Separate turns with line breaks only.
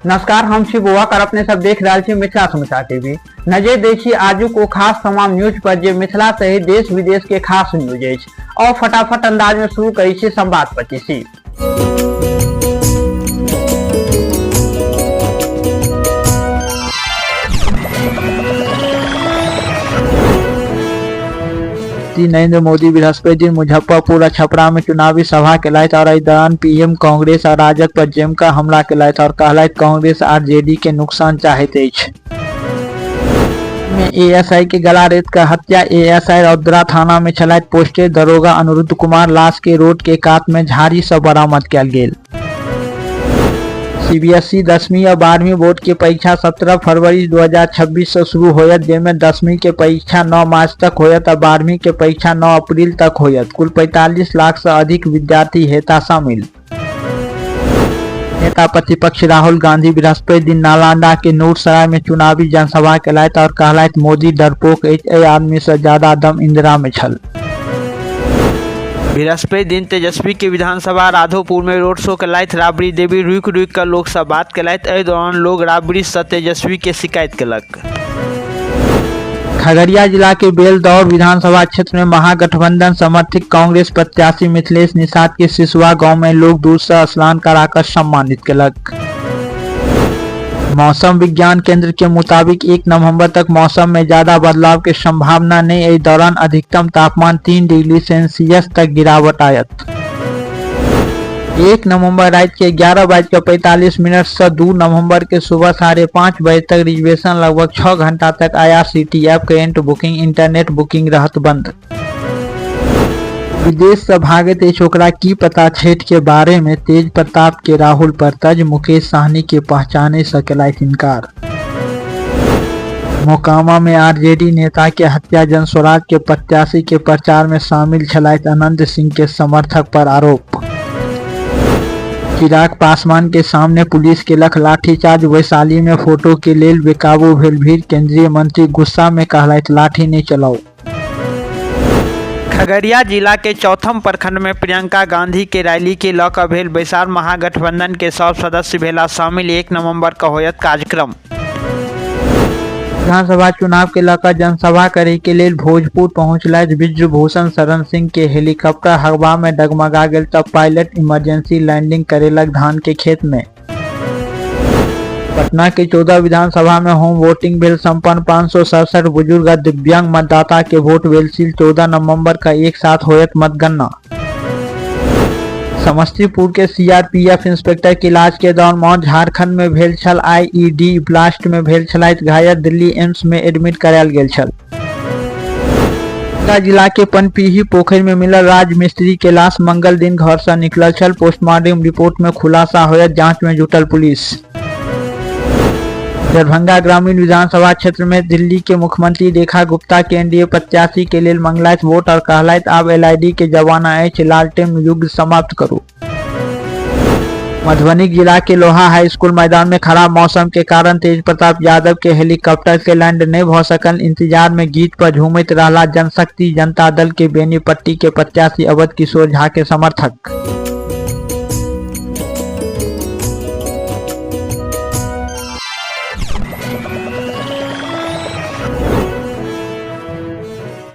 नमस्कार, हम छी बौआ और अपने सब देख रहल छी मिथिला समाचार टीवी। नजर दै छी आजुक ओ खास तमाम न्यूज पर जे मिथिला सहित देश विदेश के खास न्यूज अछि। और फटाफट अंदाज में शुरू करै छी संवाद पच्चीसी।
नरेंद्र मोदी बृहस्पति दिन मुजफ्फरपुर आ छपरा में चुनावी सभा केलथि और एहि दौरान पीएम कांग्रेस आ राजद पर जमकर हमला केलथि और कहलथि कांग्रेस आरजेडी के नुकसान चाहैत अछि। में एएसआई के गला रेत कर हत्या, एएसआई रौद्रा थाना में छलथि पोस्टेड दरोगा अनिरुद्ध कुमार, लाश के रोड के कात में झाड़ी से बरामद कयल गेल। सीबीएसई 10वीं और 12वीं बोर्ड के परीक्षा 17 फरवरी 2026 से शुरू होयत, जाहिमे 10वीं के परीक्षा 9 मार्च तक होयत आ 12वीं के परीक्षा 9 अप्रैल तक होयत। कुल 45 लाख से अधिक विद्यार्थी हेता शामिल। नेता प्रतिपक्ष राहुल गांधी बृहस्पति दिन नालंदा के नूरसराय में चुनावी जनसभा केलथि और कहलथि मोदी डरपोक अछि, एहि आदमी से ज्यादा दम इंदिरा में छल।
बृहस्पति दिन तेजस्वी के विधानसभा राधोपुर में रोड शो केलथि राबड़ी देवी, रुकि रुकि कऽ लोक सँ बात केलथि। एहि दौरान लोग राबड़ी सँ तेजस्वी के शिकायत केलक।
खगड़िया जिला के बेलदौर विधानसभा क्षेत्र में महागठबंधन समर्थित कांग्रेस प्रत्याशी मिथिलेश निषाद के सिसुआ गांव में लोग दूध से स्नान कराकर सम्मानित केलक। मौसम विज्ञान केंद्र के मुताबिक 1 नवंबर तक मौसम में ज्यादा बदलाव के संभावना नहीं। एहि दौरान अधिकतम तापमान 3 डिग्री सेल्सियस तक गिरावट आयत। 1 नवंबर रात के 11:45 से 2 नवंबर के सुबह 5:30 बजे तक रिजर्वेशन लगभग 6 घंटा तक IRCT app current booking, internet booking रहत बंद। विदेश से भागैत अछि ओकरा की पता छठि के बारे में, तेज प्रताप के राहुल पर तज, मुकेश सहनी के पहचाने से केलथि इनकार। मोकामा में आरजेडी नेता के हत्या, जनस्वराज के प्रत्याशी के प्रचार में शामिल छलथि अनंत सिंह के समर्थक पर आरोप। चिराग पासवान के सामने पुलिस केलक लाठीचार्ज, वैशाली में फोटो के लेल बेकाबू भेल भीड़, केंद्रीय मंत्री गुस्सा में कहलथि लाठी नहीं चलाओ।
खगड़िया जिला के चौथम प्रखंड में प्रियंका गांधी के रैली के लऽ कऽ भेल बैसार, महागठबंधन के सब सदस्य भेला शामिल, 1 नवंबर के होयत कार्यक्रम।
विधानसभा चुनाव के लऽ कऽ जनसभा करय के लेल भोजपुर पहुंचलथि बृजभूषण शरण सिंह के हेलीकॉप्टर हवा में डगमगा गेल त पायलट इमरजेंसी लैंडिंग करेलक धान के खेत में। पटना के 14 विधानसभा में होम वोटिंग भेल संपन्न, 567 बुजुर्ग आ दिव्यांग मतदाता के वोट भेल सील, 14 नवंबर का एक साथ होयत मतगणना। समस्तीपुर के सीआरपीएफ इंस्पेक्टर के इलाज के दौरान मौत, झारखंड में भेल छल आईईडी ब्लास्ट में भेल छलथि घायल, दिल्ली एम्स में एडमिट करायल गेल छल। दरभंगा जिला के पनपीही पोखरि में मिलल राजमिस्त्री के लाश मंगल दिन घर से निकलल छल, पोस्टमार्टम रिपोर्ट में खुलासा होयत, जांच में जुटल पुलिस। दरभंगा ग्रामीण विधानसभा क्षेत्र में दिल्ली के मुख्यमंत्री रेखा गुप्ता के एनडीए प्रत्याशी के लेल मंगलथि वोट और कहलथि आब एलआईडी के जमाना अछि, लालटेन युग समाप्त करू। मधुबनी जिला के लोहा हाई स्कूल मैदान में खराब मौसम के कारण तेज प्रताप यादव के हेलीकॉप्टर के लैंड नहीं भ सकल, इंतजार में गीत पर झूमैत रहला जनशक्ति जनता दल के बेनीपट्टी के प्रत्याशी अवध किशोर झा के समर्थक।